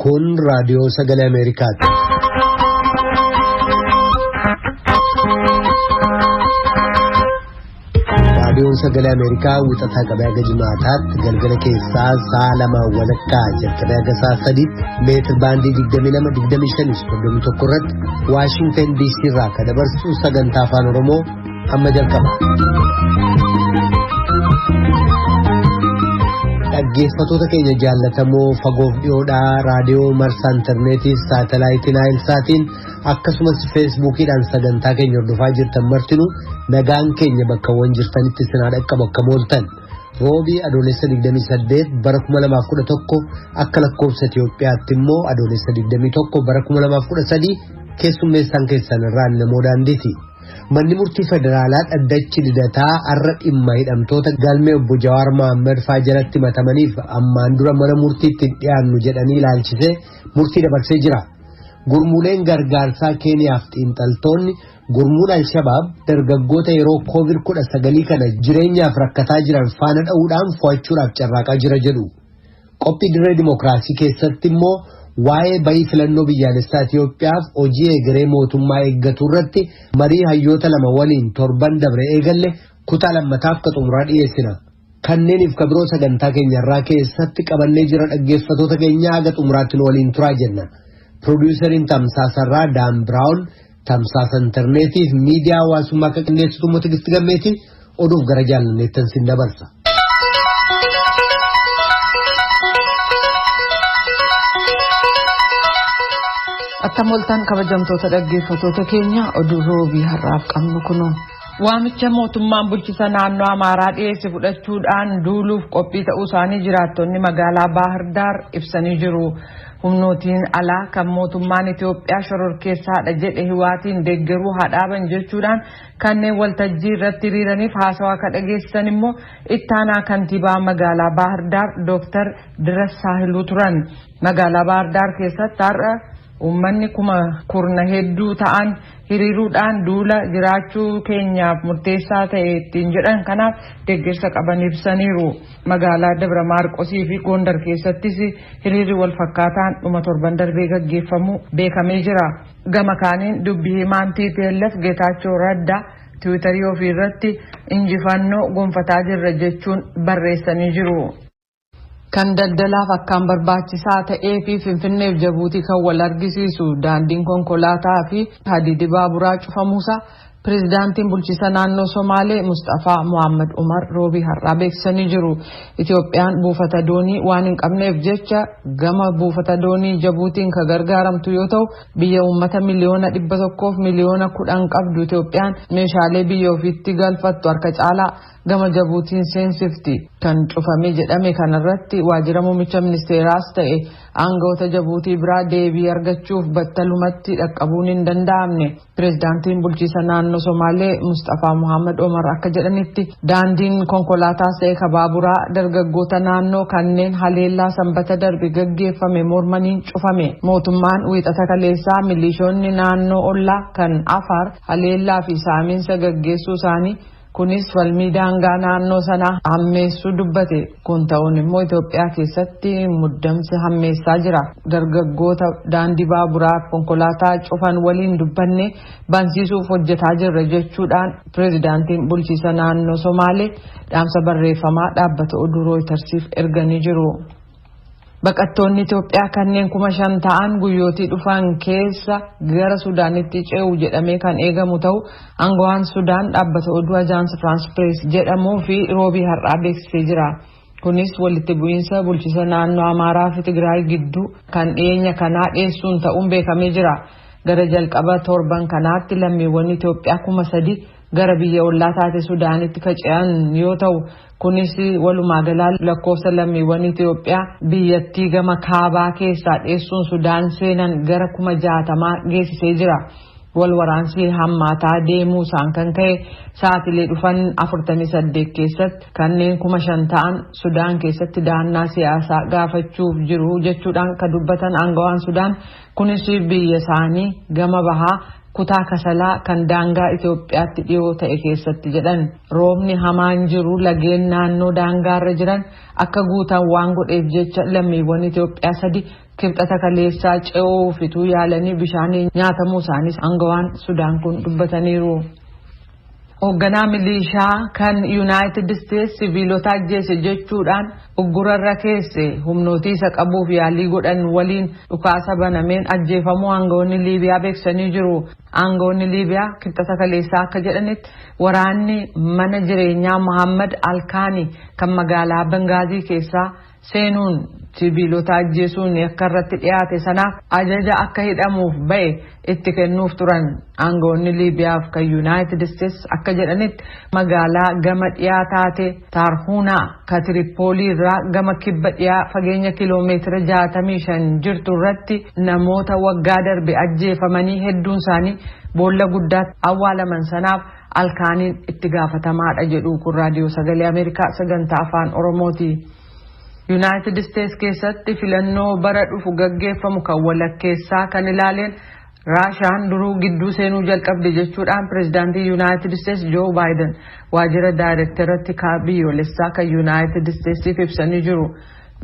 Kun raadiyoo sagalee Ameerikaati. Raadiyoon sagalee Ameerikaa wixataa qabee haga jimaataatti galgala keessaa sa'a lamaan walakkaa jalqabee haga sa'a sadiitti meetir baandii 22 25 31 irratti Waashintan DC irraa kan dabarsu sagantaa afaan Oromoo amma jalqaba. Dhaggeeffattoota keenya jaallatamoo fagoof dhiyoodhaa raadiyoo marsaa intarneetii saatalaayitii naayilsaatiin akkasumas feesbuukiidhaan sagantaa keenya hordofaa jirtan martinuu nagaan keenya bakkawwan jirtanitti sinaa dhaqqabu akka mooltan roobii adoolessa 28 bara 2011 akka lakkoofsa Itiyoophiyaatti immoo adoolessa 21 bara 2013 keessummeessaan keessan irraa namoo daandiiti. Manni murtii federaalaa dhaddachi lidataa har'a dhimma hidhamtoota galmee obbo Jawaar Mohaammed faa jalatti himatamaniif ammaan dura mana murtiitti dhiyaannu jedhanii ilaalchisee murtii dabarsee jira. Gurmuuleen gargaarsaa Keeniyaaf xiinxaltoonni gurmuun Alshabaab dargaggoota yeroo Covid-19 kana jireenyaaf rakkataa jiran faana dha'uudhaan fo'achuudhaaf carraaqaa jira jedhu. Qophii dirree dimookiraasii keessatti immoo waa'ee bayii filannoo biyyaalessaa Itiyoophiyaaf hojii egeree mootummaa eeggatu irratti marii hayyoota lama waliin torban dabre eegalle kutaa lammataaf ka xumuraa dhiyeessina. Kanneeniif ka biroo sagantaa keenya irraa keessatti qabannee jira dhaggeeffattoota keenya haga xumuraatti nu waliin turaa jenna. Piroodyusariin Tamsaasarraa Daan Biraawun tamsaasa intarneetiif miidiyaa hawaasummaa akka qindeessitu immoo Tigisti Gammeetii oduuf gara jaalanneettan sin dabarsa. Attam ooltan kabajamtoota dhaggeeffattoota keenya oduu roobii har'aaf qabnu kunoo. Waamicha mootummaan bulchisa naannoo Amaaraa dhiyeesse fudhachuudhaan duuluuf qophii ta'uu isaanii jiraattonni magaalaa Baahirdaar ibsanii jiru. Humnootiin alaa kan mootummaan Itiyoophiyaa shororkeessaadha jedhe hiwaatiin deeggaruu haa dhaaban jechuudhaan kanneen waltajjii irratti hiriiraniif haasawaa akka dhageessisan immoo ittaanaa kantiibaa magaalaa Baahirdaar Dooktar Diras Saahiluu turan. Magaalaa Baahirdaar keessatti har'a uummanni kuma kurna hedduu ta'an hiriiruudhaan duula jiraachuu keenyaaf murteessaa ta'e ittiin jedhan kanaaf deeggarsa qaban ibsaniiru. Magaalaa Dabra Maarqosii fi Gondar keessattis hiriirri wal fakkaataan dhuma torban darbee gaggeeffamu beekamee jira. Gama kaaniin dubbii himaan TPLF Geetaachoo Raddaa tiwiitarii ofii irratti injifannoo gonfataa jirra jechuun barreessanii jiru. Kan daldalaaf akkaan barbaachisaa ta'ee fi Finfinneef Jabuutii kan wal argisiisu daandiin konkolaataa fi hadiidi baaburaa cufamuusaa pirezidaantiin bulchiisa naannoo Somaalee Mustafaa Mohaammed Umar roobii har'aa beeksisanii jiru. Itoophiyaan buufata doonii waan hin qabneef jecha gama buufata doonii Jabuutiin kan gargaaramtu yoo ta'u biyya uummata miliyoona 100 miliyoona 10 qabdu Itoophiyaan meeshaalee biyya ofiitti galfattu harka caalaa gama Jabuutiin seensifti. Kan cufame jedhame kanarratti waajjira muummicha ministeeraas ta'e aangawoota Jabuutii biraa deebii argachuuf battalumatti dhaqqabuun hin danda'amne. Pireezidaantiin bulchiisa naannoo Somaalee Mustafaa Mohaammed Omar akka jedhanitti daandiin konkolaataas ta'e kabaaburaa dargaggoota naannoo kanneen haleellaa sanbata darbe gaggeeffame mormaniin cufame. Mootummaan wiixata kaleessaa milishoonni naannoo ollaa kan Afaar haleellaa fi saamiinsa gaggeessuu isaanii kunis falmii daangaa naannoo sanaa hammeessuu dubbate. Kun ta'uun immoo Itoophiyaa keessatti muddamsi hammeessaa jira. Dargaggoota daandii baaburaa konkolaataa cufan waliin dubbanne bansiisuuf hojjetaa jirra jechuudhaan pireezidaantiin bulchiisa naannoo Somaalee dhaamsa barreeffamaa dhaabbata oduu Rooyitersiif erganii jiru. Baqattoonni Itoophiyaa kanneen 5,000 ta'an guyyootii dhufan keessa gara Sudaanitti ce'u jedhamee kan eegamu ta'u aangawaan Sudaan dhaabbata oduu Ajaans Firaans Pirees jedhamuu fi roobii har'aa beeksisee jira. Kunis walitti bu'iinsa bulchiisa naannoo Amaaraa fi Tigraay gidduu kan dhiyeenya kanaa dhiyeessuun ta'uun beekamee jira. Gara jalqaba torban kanaatti lammiiwwan Itoophiyaa 3,000 gara biyya ollaa taate Sudaanitti kan ce'an yoo ta'u kunis walumaa galaa lakkoofsa lammiiwwan Itoophiyaa biyyattii gama kaabaa keessaa dheessuun Sudaan seenan gara 60,000 geessisee jira. Wal waraansi hammaataa deemuu isaan kan ka'e sa'aatilee dhufan 48 keessatti kanneen 5,000 ta'an Sudaan keessatti dahannaa siyaasaa gaafachuuf jiru jechuudhaan kan dubbatan aangawaan Sudaan kunis biyya isaanii gama bahaa Kutaa Kasalaa kan daangaa Itoophiyaatti dhiyoo ta'e keessatti jedhan. Roobni hamaan jiru lageen naannoo daangaarra jiran akka guutan waan godheef jecha lammiiwwan Itoophiyaa 3 Kibxata kaleessaa ce'uu fituu yaalanii bishaanii nyaatamuu isaanis aangawaan Sudaan kun dubbataniiru. Hoogganaa milishaa kan Yuunaayitid Isteetsi siviilota ajjeese jechuudhaan uggurarra keesse humnootii isa qabuuf yaalii godhan waliin dhukaasa banameen ajjeefamuu aangawoonni Liibiyaa beeksisanii jiru. Aangawoonni Liibiyaa Kibxata kaleessaa akka jedhanitti, waraanni mana jireenyaa Mohammad Alkaanii kan magaalaa Bengaazii keessaa seenuun siviilota ajjeesuun akka irratti dhiyaate sanaaf ajaja akka hidhamuuf ba'e itti kennuuf turan. Aangawoonni Liibiyaaf kan Yuunaayitid Isteetsi akka jedhanitti, magaalaa gama dhiyaa taate Taarhuunaa ka Tiripoolii irraa gama kibba dhiyaa fageenya kiloomeetira 65 jirtu irratti namoota waggaa darbe ajjeefamanii hedduun isaanii boolla guddaatti awwaalaman sanaaf Alkaaniin itti gaafatamaadha jedhu. Kun Raadiyoo Sagalee Ameerikaa sagantaa Afaan Oromooti. Yuunaayitid Isteetsi keessatti filannoo bara dhufu gaggeeffamu kan walakkeessaa kan ilaaleen Raashaan duruu gidduu seenuu jalqabde jechuudhaan pireezidaantii Yuunaayitid Isteetsi Joo Baayiden waajjira daayirektaratti biyyoolessaa kan Yuunaayitid Isteetsiif ibsanii jiru.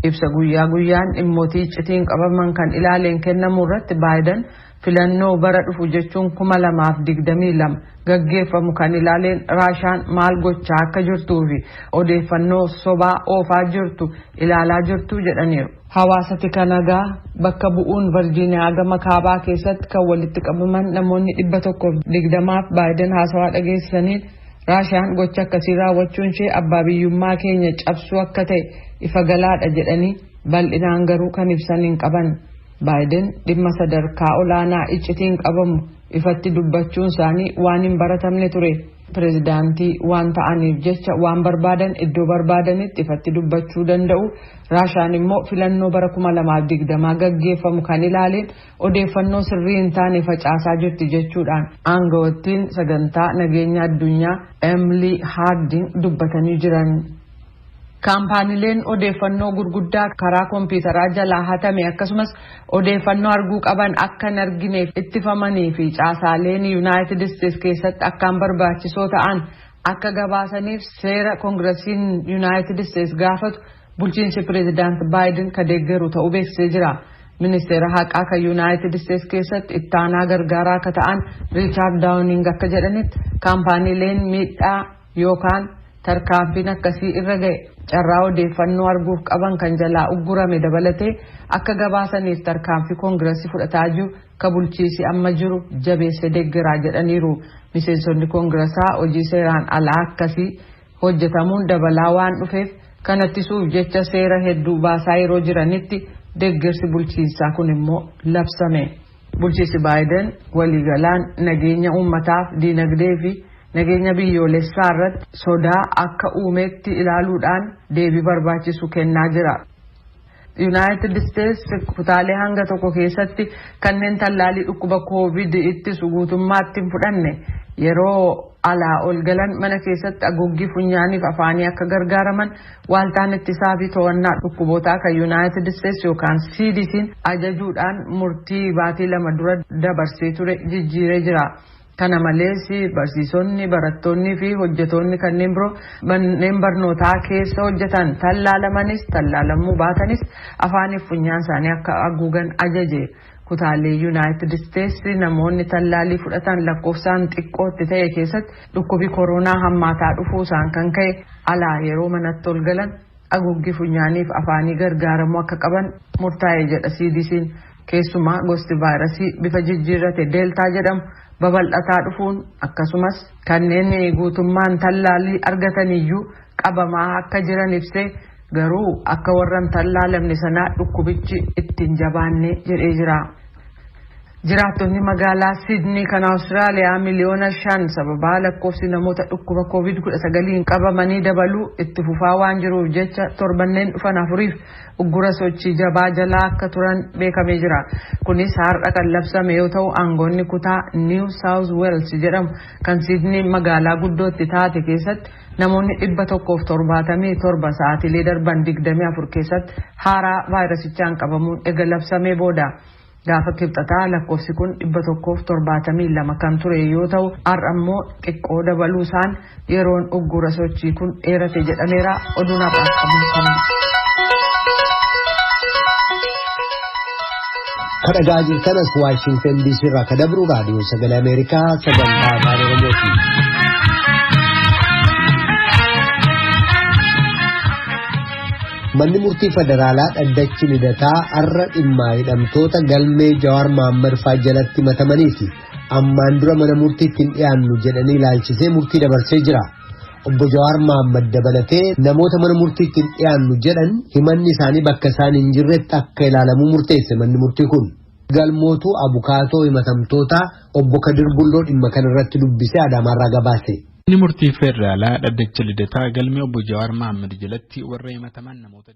Ibsa guyyaa guyyaan dhimmootii iccitiin qabaman kan ilaaleen kennamu irratti Baayiden filannoo bara dhufu jechuun 2022 gaggeeffamu kan ilaaleen Raashaan maal gochaa akka jirtuu fi odeeffannoo sobaa oofaa jirtu ilaalaa jirtu jedhaniiru. Hawaasa tika nagaa bakka bu'uun Virjiiniyaa gama kaabaa keessatti kan walitti qabaman namoonni 120f Baayiden haasawaa dhageessisaniin, Raashaan gocha akkasii raawwachuun ishee abbaa biyyummaa keenya cabsuu akka ta'e ifa galaadha jedhanii, bal'inaan garuu kan ibsan hin qaban. Baayiden dhimma sadarkaa olaanaa iccitiin qabamu ifatti dubbachuun isaanii waan hin baratamne ture. Pireezidaantii waan ta'aniif jecha waan barbaadan iddoo barbaadanitti ifatti dubbachuu danda'u. Raashaan immoo filannoo bara 2020 gaggeeffamu kan ilaaleen odeeffannoo sirrii hin taane facaasaa jirti jechuudhaan aangawattiin sagantaa nageenya addunyaa Emily Harding dubbatanii jiran. Kaampaaniileen odeeffannoo gurguddaa karaa kompiitaraa jalaa hatame, akkasumas odeeffannoo arguu qaban akka hin argineef ittifamanii fi caasaaleen Yuunaayitid Isteetsi keessatti akkaan barbaachisoo ta'an akka gabaasaniif seera koongiresiin Yuunaayitid Isteetsi gaafatu bulchiinsi pireezidaant Baayiden ka deeggaru ta'uu beeksisee jira. Ministeera haqaa kan Yuunaayitid Isteetsi keessatti ittaanaa gargaaraa akka ta'an Riichaard Daawuning akka jedhanitti, kaampaaniileen miidhaa yookaan tarkaanfiin akkasii irra ga'e carraa odeeffannoo arguuf qaban kan jalaa uggurame dabalatee akka gabaasaniif tarkaanfii koongiresii fudhataa jiru ka bulchiisi amma jiru jabeessee deeggaraa jedhaniiru. Miseensonni koongiresaa hojii seeraan alaa akkasii hojjetamuun dabalaa waan dhufeef kan ittisuuf jecha seera hedduu baasaa yeroo jiranitti deeggarsi bulchiinsaa kun immoo labsame. Bulchiinsi Baayiden waliigalaan nageenya uummataaf, diinagdee fi nageenya biyyoolessaa irratti sodaa akka uumetti ilaaluudhaan deebii barbaachisu kennaa jira. Yuunaayitid Isteetsi kutaalee hanga tokko keessatti kanneen tallaalii dhukkuba Koovid ittisu guutummaatti hin fudhanne yeroo alaa ol galan mana keessatti haguuggii funyaaniif afaanii akka gargaaraman waaltaan ittisaa fi to'annaa dhukkubootaa kan Yuunaayitid Isteetsi yookaan CDC'n ajajuudhaan murtii baatii 2 dura dabarsee ture jijjiiree jira. Kana malees, barsiisonni, barattoonni fi hojjetoonni kanneen biroo manneen barnootaa keessa hojjetan tallaalamanis tallaalamuu baatanis afaaniif funyaan isaanii akka haguugan ajaje. Kutaalee Yuunaayitid Isteetsi namoonni tallaalii fudhatan lakkoofsaan xiqqootti ta'e keessatti dhukkubi koronaa hammaataa dhufuu isaan kan ka'e alaa yeroo manatti ol galan haguuggii funyaaniif afaanii gargaaramuu akka qaban murtaa'e jedha CDC'n. Keessumaa gosti vaayirasii bifa jijjiirrate Deeltaa jedhamu babal'ataa dhufuun, akkasumas kanneen guutummaan tallaalii argataniyyuu qabamaa akka jiran ibsee, garuu akka warra hin tallaalamne sanaa dhukkubichi ittiin jabaanne jedhee jira. Jiraattonni magaalaa Siidnii kan Awustiraaliyaa 5 miliyoona sababaa lakkoofsi namoota dhukkuba Covid-19 qabamanii dabaluu itti fufaa waan jiruuf jecha torbanneen dhufan afuriif uggura sochii jabaa jalaa akka turan beekamee jira. Kunis har'a kan labsame yoo ta'u, aangoonni kutaa New South Wales jedhamu kan Siidnii magaalaa guddootti taate keessatti namoonni 177 sa'aatiilee darban 24 keessatti haaraa vaayirasichaan qabamuun ega labsamee booda. Gaafa kibxataa lakkoofsi kun 172 kan ture yoo ta'u, har'a immoo xiqqoo dabaluu isaan yeroon uggura sochii kun dheerate jedhameera. Oduun har'aaf qabnu kana. Kan dhagaa jirtan as Waashingtan DC irraa kan dabru raadiyoo sagalee Ameerikaa sagantaa afaan Oromooti. Manni murtii federaalaa dhaddachi lidataa har'a dhimma hidhamtoota galmee Jawaar Mohaammed fa'aa jalatti himatamanii fi ammaan dura mana murtiitti hin dhiyaannu jedhanii ilaalchisee murtii dabarsee jira. Obbo Jawaar Mohaammed dabalatee namoota mana murtiitti hin dhiyaannu jedhan himanni isaanii bakka isaan hin jirretti akka ilaalamuu murteesse manni murtii kun. Galmootuu abukaatoo himatamtootaa obbo Kadir Bulloo dhimma kanarratti dubbisee Adaamaarraa gabaase. Manni murtii federaalaa dhaddacha lidataa galmee obbo Jawaar Mohaammed jalatti warra himataman namoota